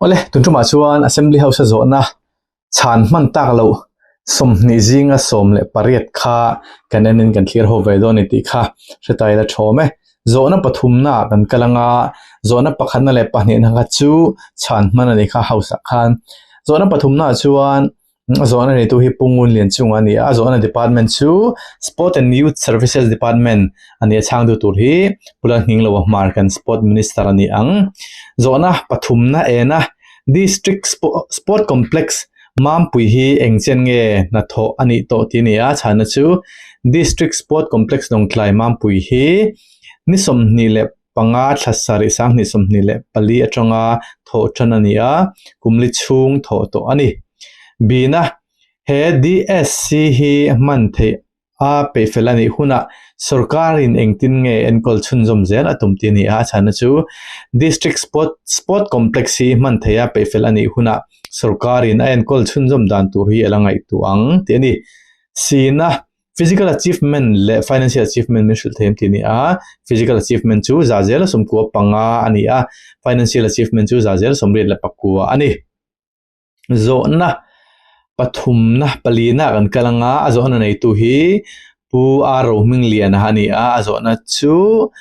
Awle, tun tumah chuan Assembly House a zawhna chhan hman tak loh 20 zinga 18 kha kan enin kan thlir ho ve dawn a ni tih kha hre ta ila thawm e. Zawhna pathumna ah kan kal anga zawhna pakhatna leh pahnihna kha chu chhan hman a ni kha House ah khan. Zawhna pathumna ah chuan A zawhna neitu hi Pu Ngun Lian Chunga a ni a, a zawhna department chu Sport and Youth Services Department a ni a, chhangtu tur hi Pu Lalhngingloa Hmar kan Sport Minister a ni ang. Zawhna pathumna ena District Sport Complex Mampui hi eng chen nge hnathawh a nih tawh tih a ni a, chhana chu District Sport Complex Lawngtlai Mampui hi ni 20 panga thla sarih 2024 atanga thawh tan a ni a, kumli chhung thawh tawh a ni. Bina, He DSC hi hman theih a peihfel a nih hunah sorkarin engtin nge enkawl chhunzawm zel a tum tih a ni a, a chhanna chu District Sport Sport Complex hi hman theih a peihfel a nih hunah sorkarin a enkawl chhunzawm dan tur hi a la ngaihtuah ang tih a ni. Sina, Physical achievement leh financial achievement min hrilh thei em tih a ni a, physical achievement chu za zela 95 a ni a, financial achievement chu za zela 89 a ni. Zawhna pathumna palina kan kal anga a zawhna neitu hi Pu R Rohmingliana a ni a, a zawhna chu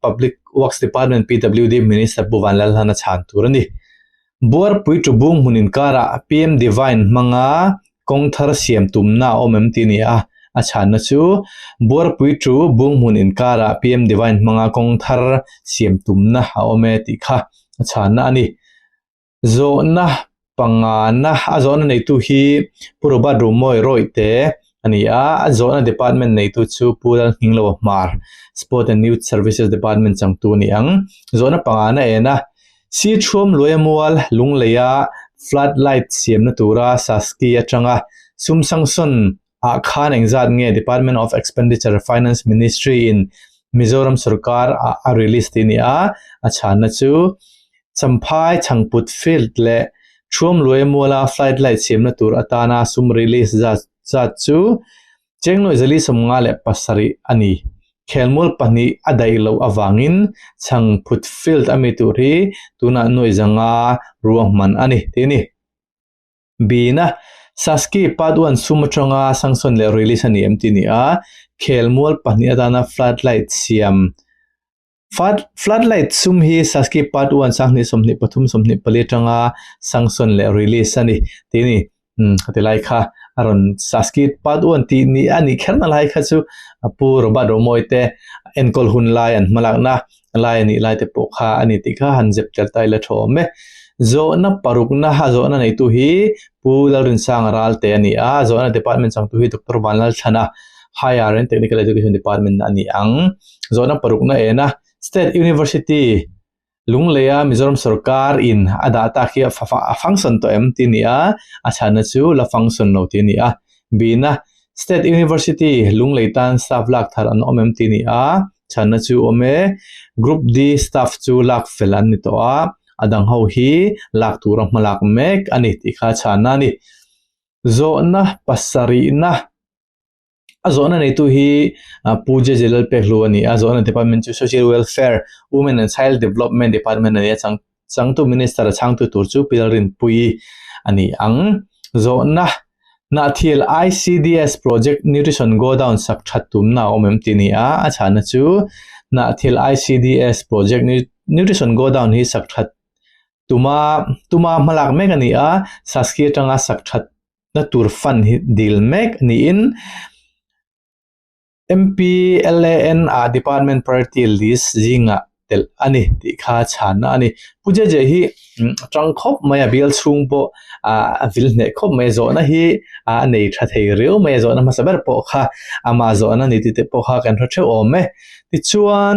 Public Works Department PWD Minister Pu Vanlalhlana chhan tur a ni. Buarpui Tubung hmun inkarah PM Divine hmanga kawng thar siam tumna a awm em tih a ni a, a chhanna chu Buarpui Tu bung hmun inkarah PM Divine hmanga kawng thar siam tumna a awm e tih kha a chhanna a ni. Zawhna pangana a zawhna neitu hi Pu Robert Rumawi Rawihte a ni a, a zawhna department neitu chu Pu Lalhngingloa Hmar, Sport and Youth Services Department changtu a ni ang. Zawhna pangana ena Sithuam Luaia Mual Lungleia flood light siamna tura Saski atanga sum sanction ah khan engzat nge Department of Expenditure Finance Ministry in Mizoram sorkar ah a release tih a ni a, a chhanna chu Champhai Chhangput Field leh Thuam Luaia Muala flood light siamna tur atana sum release zat zat chu Chengnuai zali 57 a ni. Khelmual pahnih a daih loh avangin Chhangphut Field a mi tur hi tunah nuai zanga ruahman a ni tih a ni. Bina, Saski Part One sum atanga sanction leh release a ni em tih a ni a, khelmual pahnih atana floodlight siam Floodlight sum hi Saski Part One 2023 24 atanga sanction leh release a ni tih a ni. Umm khati lai kha a rawn Saski Part One tih ni a nih kher na lai kha chu Pu Robert Romawi te enkawl hun lai an hmalakna lai a nih lai te pawh kha a ni tih kha han zep tel ta ila tha awm e. Zawhna parukna a zawhna neitu hi Pu Lalrinsanga Ralte a ni a, zawhna department changtu hi Doctor Vanlalthlana Higher and Technical Education Department a ni ang. Zawhna parukna ena State University Lungleia Mizoram sorkar in a dah tak hi a function tawh em tih a ni a, a chhanna chu la function lo tih a ni a. Bina State University Lunglei tan staff lak thar an awm em tih a ni a, chhanna chu awm e. Group D staff chu lak fel an ni tawh a, a dang ho hi lak tura hma lak mek a ni tih kha chhanna a ni. Zawhna pasarihna. A zawhna neitu hi Pu JJ Lalpekhlu a ni a, zawhna department chu Social Welfare, Women and Child Development Department a ni a, chang changtu Minister a chhangtu tur chu Pi Lalrinpuii a ni ang. Zawhna Hnahthil ICDS Project Nutrition Godown sak that tumna a awm em tih a ni a, a chhahna chu Hnahthil ICDS Project Nutrition Godown hi sak that tuma tuma hmalak mek a ni a, Saski atanga sak that na tur fund hi dil mek niin MPLAN ah department priority list zingah telh a ni tih kha chhanna a ni. Pu JJ hi tang khawp mai a bial chhung pawh a vil hneh khawp mai a zawhna hi a nei tha thei riau mai a zawhna hmasa ber pawh kha amah zawhna ni tih te pawh kha kan hre theuh awm e. Tichuan.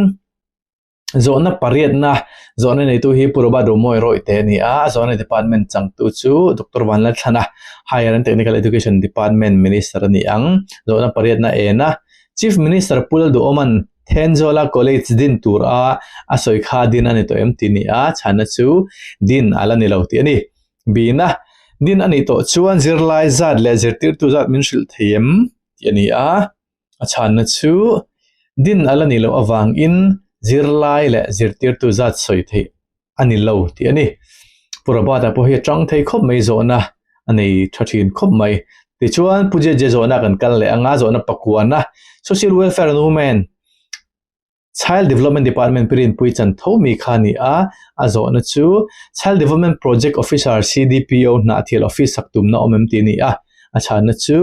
Zawhna pariatna zawhna neitu hi Pu Robert Romawi Rawihte a ni a, a zawhna department changtu chu Doctor Vanlalthlana, Higher and Technical Education Department Minister a ni ang. Zawhna pariatna ena Chief Minister Pu Lalduhawma'n Thenzawla College din tur a a sawi kha din a ni tawh em tih a ni a, chhanna chu din a la ni lo tih a ni. Bina, din a nih tawh chuan zirlai zat leh zirtirtu zat min hrilh thei em tih a ni a. A chhanna chu din a la nih loh avangin zirlai leh zirtirtu zat sawi theih a ni lo tih a ni. Pu Robert-a pawh hi a tang thei khawp mai zawhna a nei tha thin khawp mai. Tichuan Pu JJ zawhna kan kal leh anga zawhna pakuana Social Welfare and Women Child Development Department pi rinpui chan tho mi kha a ni a, a zawhna chu Child Development Project Officer CDPO Hnahthial Office sak tumna awm em tih a ni a, a chhanna chu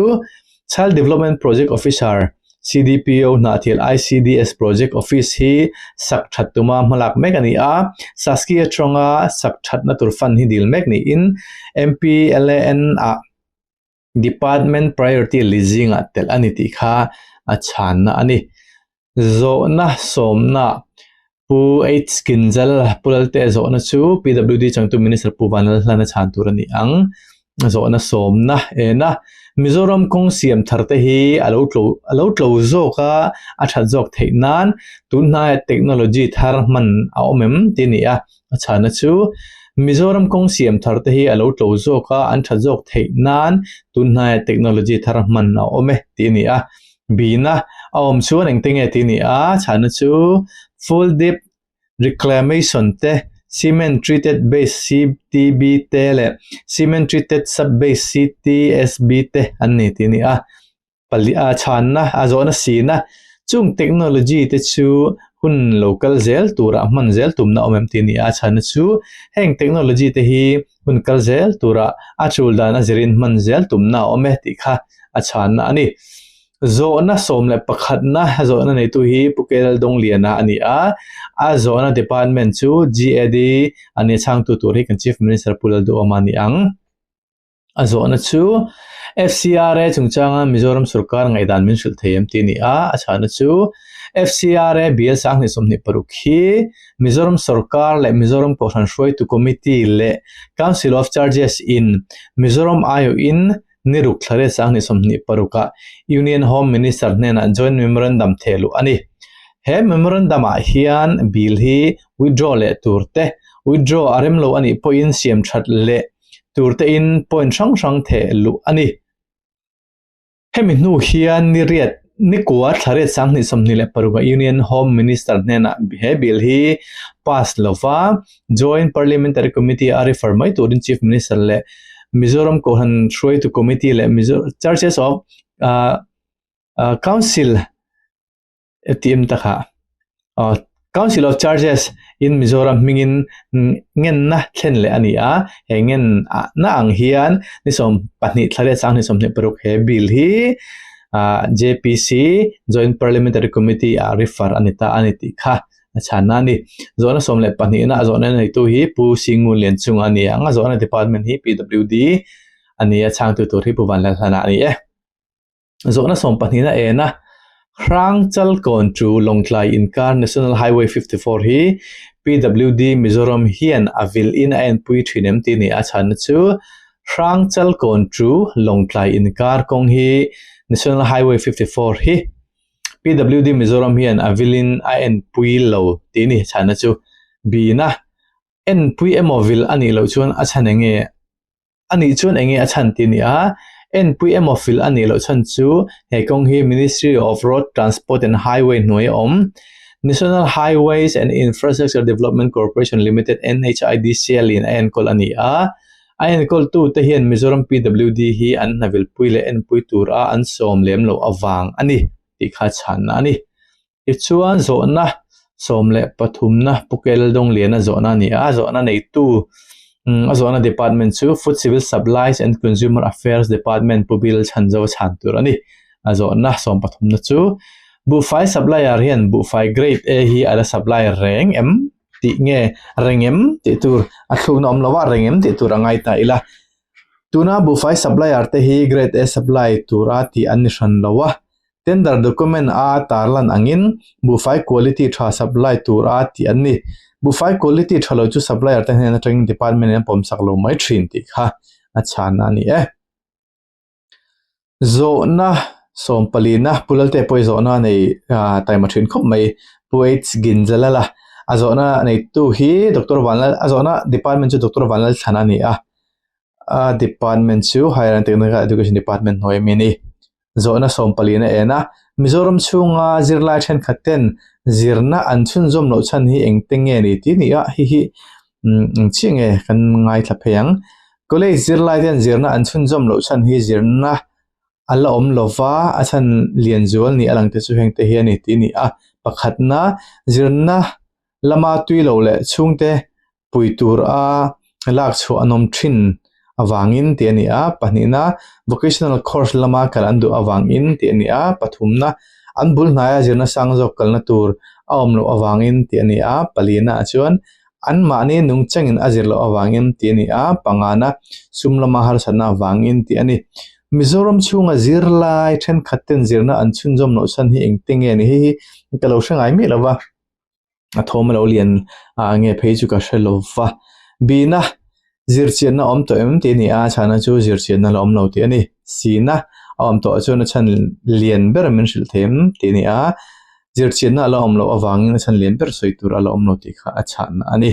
Child Development Project Officer CDPO Hnahthial ICDS Project Office hi sak that tuma hmalak mek a ni a, Saskia atanga sak thatna tur fund hi dil mek niin MPLAN ah Department Priority lizingah telh a ni tih kha a chhanna a ni. Zawhna sawmna Pu H Kinzal Pu Lalte zawhna chu PWD changtu Minister Pu Vanlalhlana chhan tur a ni ang. Zawhna sawmna ena Mizoram kawng siam thar te hi a lo tlo a lo tlo zawk a, a that zawk theih nan tun hnaia technology thar hman a awm em tih a ni a. A chhana chu Mizoram kawng siam thar te hi a lo tlo zawk a, an that zawk theih nan tun hnaia technology thar hman a awm e tih a ni a. Bina a awm chuan engte nge tih a ni a, chhana chu full deep reclamation te, cement treated base CTB te leh cement treated sub base CTSB te an ni tih a ni a. Pali a chhanna a zawhna sina chung technology te chu hun lo kal zel turah hman zel tumna awm em tih a ni a, chhana chu heng technology te hi hun kal zel turah a tul dan a zirin hman zel tumna a awm e tih kha a chhanna a ni. Zawhna 11na zawhna neitu hi Pu Kelal Dawngliana a ni a, a zawhna department chu GAD a ni a chhangtu tur hi kan Chief Minister Pu Lalduhawma a ni ang. A zawhna chu FCRA chungchanga Mizoram sorkar ngaihdan min hrilh thei em tih a ni a, a chhahna chu FCRA bial 2026 hi Mizoram sorkar leh Mizoram Kohhran Hruaitu Committee leh Council of Churches in Mizoram aiawhin ni ruk thla riat 2026 ah Union Home Minister hnenah Joint Memorandum thehluh a ni. He memorandum ah hian bill hi withdraw leh tur te, withdraw a rem lo a nih pawhin siam that leh tur te in point hrang hrang theh luh a ni. Hemi hnu hian ni riat ni kua thla riat 2026 ah Union Home Minister hnenah he bill hi pass lova Joint Parliamentary Committee a refer mai turin Chief Minister leh Mizoram Kohhran Hruaitu Committee leh Churches of Council ATM takah Council of Churches in Mizoram hmingin ngenna thlen leh a ni a, he ngen na ang hian ni 12 thla leh 2026 he bill hi JPC Joint Parliamentary Committee ah refer a ni ta a ni tih kha a chhanna a ni. Zawhna 12 na a zawhna neitu hi Pu Singun Lianchunga a ni ang, a zawhna department hi PWD a ni a, chhangtu tur hi Pu Vanlalhlana a ni e. Zawhna 12 a en a, Hrangchalkawn to Lawngtlai inkar National Highway 54 hi PWD Mizoram hian a vil in a enpui thin em tih a ni a, chhanna chu Hrangchalkawn to Lawngtlai inkar kawng hi National Highway 54 hi PWD Mizoram hian a vil in a enpui lo tih a ni, chhanna chu Bina enpui emaw vil a nih loh chuan a chhan enge? A nih chuan enge a chhan tih a ni a, enpui emaw fil a nih loh chhan chu he kawng hi Ministry of Road Transport and Highway hnuai a awm. National Highways and Infrastructure Development Corporation Limited, NHIDCL, in a enkawl a ni a, a enkawltu te hian Mizoram PWD hi an hnavilpui leh enpui tura an sawm lem loh avang a ni tih kha chhanna a ni. Tichuan zawhna 13na Pu Kel Dawngliana zawhna a ni a, zawhna neitu a zawhna department chu Food Civil Supplies and Consumer Affairs Department Pu Bill Chhanzo chhan tur a ni. A zawhna 13na chu Buhfai supplier hian buhfai grade A hi a la supply reng em tih nge reng em tih tur a thlukna awm lova reng em tih tur a ngai ta ila. Tuna buhfai supplier te hi grade A supply tura tih an ni hran lo a, Tender document a tarlan angin buhfai quality tha supply tur a tih an ni. Buhfai quality tha lo chu supplier te hnen atangin department in a pawmsak lo mai thin tih kha a chhanna a ni e. Zawhna 14na Pu Lalte pawh zawhna nei taima thin khawp mai Pu H Ginjalala a zawhna neitu hi Doctor Vanlal a zawhna department chu Doctor Vanlalthlana a ni a, a department chu Higher and Technical Education Department hnuai ami a ni. Zawhna 14 a en a, Mizoram chhunga zirlai thenkhat ten zirna an chhunzawm loh chhan hi engte nge ni tih a ni a, hei hi. Eng chiah nge kan ngaithla phei ang. College zirlai te hian zirna an chhunzawm loh chhan hi zirna a la awm lo va, a chhan lian zual ni a lang te chu heng te hi a ni tih a ni a. Pakhatna zirna lama tui lo leh chhungte pui tur a lak chhuah an awm thin avangin tih a ni a. Pahnihna vocational course lama kal an duh avangin tih a ni a. Pathumna an bul hnaia zirna sang zawk kalna tur a awm loh avangin tih a ni a. Palina ah chuan anmahni nungchangin a zir loh avangin tih a ni a. Pangana sum lama harsatna avangin tih a ni. Mizoram chhunga zirlai thenkhat ten zirna an chhunzawm loh chhan hi engte nge ni? Hei hi ka lo hre ngai miah lo va. a thawm a lo lian a nge phei chu ka hre lo va bina zirchianna awm tawh em tih a ni a chhana chu zirchianna la awm lo tih a ni sina a awm tawh chuan a chhan lian ber min hrilh thei em tih a ni a zirchianna a la awm loh avangin a chhan lian ber sawi tur a la awm lo tih kha a chhana a ni.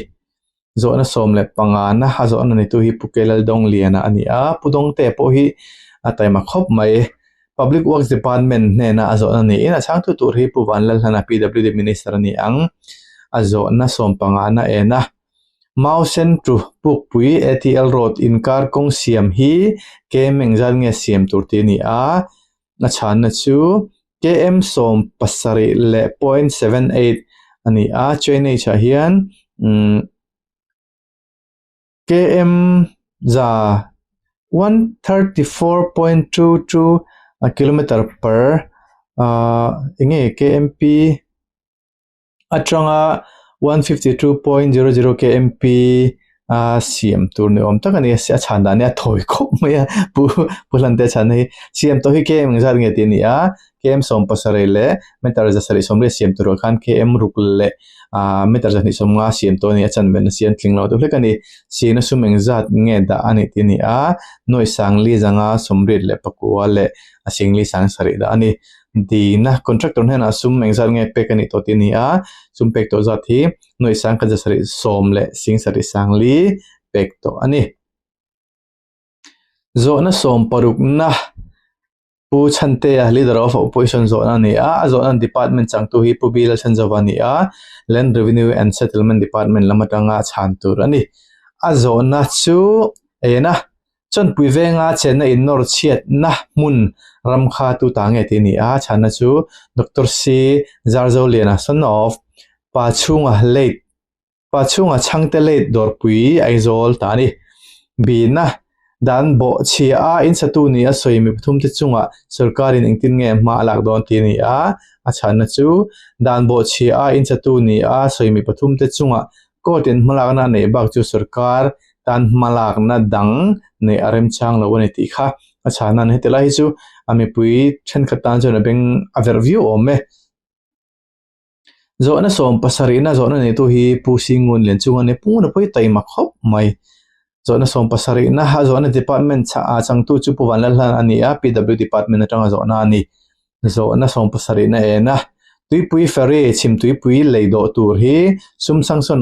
Zawhna 15 na a zawhna neitu hi Pu Kelal Dawngliana a ni a, Pu Dawngtea pawh hi a taima khawp mai. Public Works Department hnena a zawhna niin a chhangtu tur hi Pu Vanlalhlana PWD Minister a ni ang. A zawhna 15 na en a, Mausen to Pukpui ATL Road inkar kawng siam hi KM engzat nge siam tur tih a ni a, A chhanna chu KM 70.78 a ni a, chainage ah hian umm KM za 134.22 kilometer per ah enge KMP atanga 152.00 kmp a siam tur ni awm tak a ni a chhan dan hi a thawi khawp mai a pu pu hlante a chhan hi siam tawh hi km engzat nge tih a ni a km 17 leh meter 730 siam turah khan km ruk leh ah meter 250 siam tawh a ni a chanve na siam tling lo deuh hlek a ni sihna sum engzat nge dah a ni tih a ni a nuai sangli zanga sawmriat leh pakua leh a singli sang sarih dah a ni. Dina contractor hnenah sum engzat nge pek a nih tawh tih a ni a, sum pek tawh zat hi nuaih sang khat za sarih sawm leh sing sarih sang li pek tawh a ni. Zawhna sawm parukna Pu Chhantea Leader of Opposition zawhna a ni a, a zawhna department changtu hi Pu Bila Chhanzova a ni a, Land Revenue and Settlement Department lam atanga chhan tur a ni. A zawhna chu ena Chawnpui venga chenna in nawr chhiatna hmun ram kha tu ta nge tih a ni a, chhanna chu Doctor C. Zarzoliana son of Pa chhunga late Pa chhunga chhangte late dawrpui Aizawl ta a ni. Bina dan bawh chhia a insatu ni a sawi mi pathum te chungah sorkarin engtin nge hma a lak dawn tih a ni a, a chhanna chu dan bawh chhia a insatu ni a sawi mi pathum te chungah Court in hmalakna a neih bak chu sorkar tan hmalakna dang neih a remchang lo a ni tih kha a chhan a ni. Heti lai hi chu a mipui thenkhat tan chuan a beng a verh viau awm e. Zawhna sawm pasarihna zawhna neitu hi Pu Singun Lianchung a ni. Pu Nguna pawh hi taima khawp mai. Zawhna sawm pasarihna a zawhna department chhah changtu chu Pu Vanlalhlan a ni a, PW department atanga zawhna a ni. Zawhna sawm pasarihna en a, Tuipui ferry chhim tuipui lei dawh tur hi sum sanction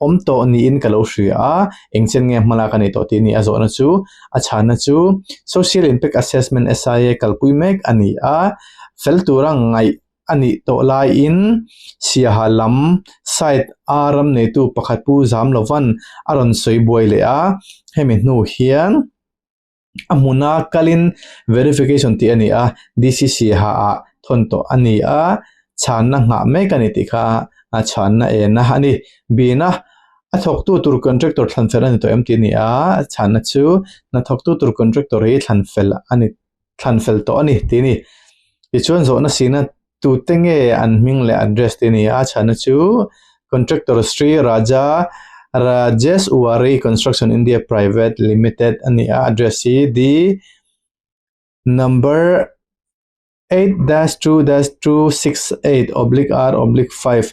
awm tawh niin ka lo hria a, eng chen nge hmalak a ni tawh tih a ni a zawhna chu. A chhanna chu Social Impact Assessment, SIA, kalpui mek a ni a, fel tura ngaih a nih tawh laiin Siaha lam site a ram neitu pakhat Pu Zamlovan a rawn sawi buai leh a, hemi hnu hian a hmuna kalin verification tih a ni a, DCC ha ah thawn tawh a ni a, chhanna nghah mek a ni tih kha a chhanna ena a ni. Bina a thawktu tur contractor thlan fel a ni tawh em tih a ni a, chhanna chu hna thawktu tur contractor hi thlan fel a ni. thlan fel tawh a ni tih a ni. Tichuan zawhna sihna tute nge an hming leh address tih a ni a, chhanna chu Contractor Sri Raja Rajeswari Construction India Private Limited a ni a, address hi D number 8-2-268/R/5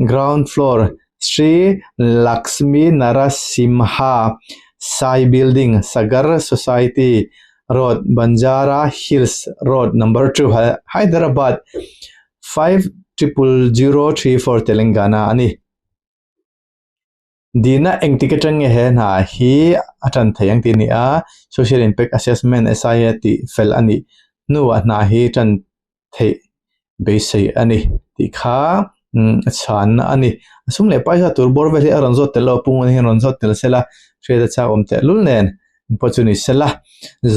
ground floor Sri Lakshmi Narasimha Sai Building, Sagar Society Road, Banjara Hills Road Number 2, Hyderabad 500034 Telangana a ni. Dina engtik atang nge he hna hi a tan thei ang tih a ni a, Social Impact Assessment, SIA, tih fel a nih hnuah hna hi tan theih beisei a ni tih kha. A chhanna a ni. A sum leh pai zat tur bawr vel hi a rawn zawt tel lo a, Pu Nguna hian rawn zawt tel sela hriat a chak awm tehlul nen pawh chu ni sela.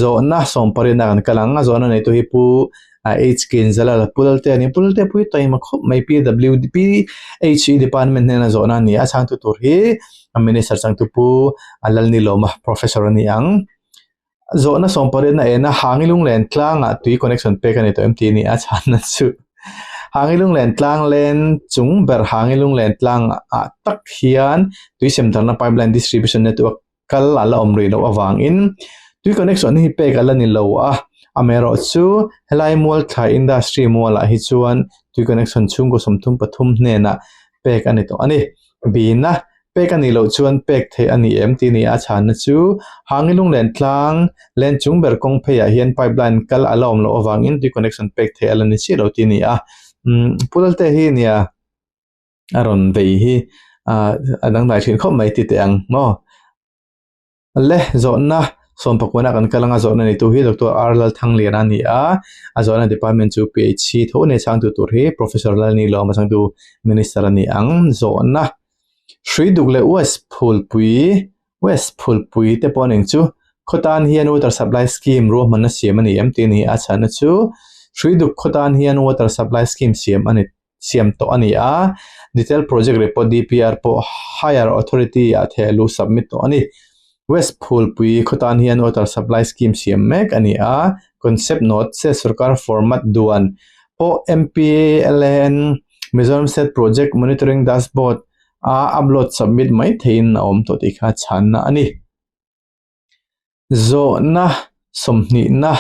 Zawhna sawmpariatna kan kal ang a, zawhna neitu hi Pu HK Nzalal Pu Lalte a ni. Pu Lalte pui taima khawp mai PWD PHE department hnena zawhna a ni a, chhangtu tur hi a minister changtu Pu Lalnilawma Professor a ni ang. Zawhna sawmpariatna ena Hangi Lunglen tlangah tui connection pek a ni tawh em tih a ni a, chhanna chu Hangi Lunglen tlang len chung ber Hangi Lunglen tlangah tak hian tui semdarna pipeline distribution network kal a la awm rih loh avangin tui connection hi pek a la ni lo a, amaherawhchu helai Mualthlai Industry mualah hi chuan tui connection chhungkaw 33 hnenah pek a ni tawh a ni. Bina Pek a nih loh chuan pek theih a ni em tih ni a chhanna chu Hangi Lunglen tlang len chung ber kawng pheiah hian pipeline kal a la awm loh avangin tui connection pek theih a la ni chiah lo tih a ni a. Umm Pu Lalte hi nia a rawn vei hi a dangdai thin khawp mai ti teh ang maw? Le, zawhna sawmpakuna kan kal anga zawhna neitu hi Doctor R Lalthangliana a ni a, a zawhna department chu PHC tho nei changtu tur hi Professor Lalnilawma changtu Minister a ni ang. Zawhna Hruiduk leh West Phulpui, West Phulpui te pawh ning chu khawtan hian water supply scheme ruahmanna siam a ni em tih a ni a, chhanna chu Hruiduk khawtan hian water supply scheme siam a ni. siam tawh a ni a, Detail Project Report, DPR, pawh Higher Authority ah theh luh submit tawh a ni. West Phulpui khawtan hian Water Supply Scheme siam mek a ni a, Concept Note, State Sorkar Format duan pawh MPLAN, Mizoram State Project Monitoring Dashboard, a upload submit mai theihin a awm tawh tih kha chhanna a ni. Zawhna sawmhnihna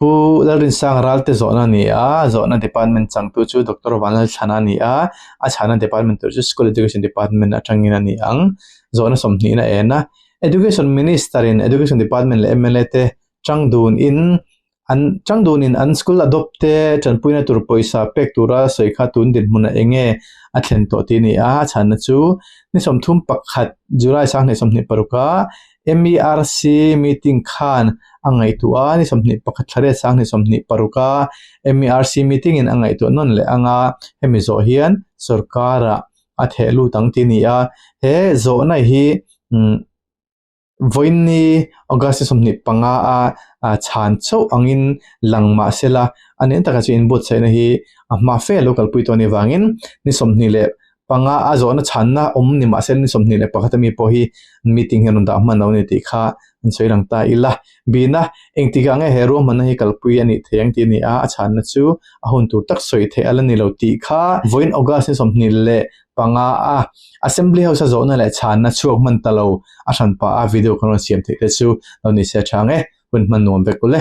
Pu Lalrinsang Ralte zawhna a ni a, zawhna department changtu chu Doctor Vanlalthlana a ni a, a chhana department tur chu School Education Department atangin a ni ang. Zawhna sawmhnihna en a, Education Minister in Education Department leh mla te chang dun in An changdunin an school adopt te tanpuina tur pawisa pek tura sawi kha tun dinhmunah eng nge a thlen tawh tih a ni a, a chhanna chu ni 31 July 2026 a MERC meeting khan a ngaihtuah a, ni 21 thla riat 2026 a MERC meeting in a ngaihtuah nawn leh anga hemi zawh hian sorkarah a theh lut ang tih a ni a, he zawhna hi umm. Vawiinni August ni 25 a chhan chauh angin lang mah se la, a nen takah chuan inbuatsaihna hi a hma fe a lo kalpui tawh a nih vangin ni 25 a zawhna chhanna awm ni mah se ni 21 ami pawh hi meeting hian rawn dah hman lo a ni tih kha an sawi lang ta ila. Bina, engtikah nge he ruahmanna hi kalpui a nih theih ang tih a ni a, a chhanna chu a hun tur tak sawi theih a la ni lo tih kha vawiin August ni 25 a Assembly House a zawhna leh chhanna chhuak hman ta lo a hran pah a video kan rawn siam theih te chu lo ni se a tha ang e, hun hman nuam vek ule.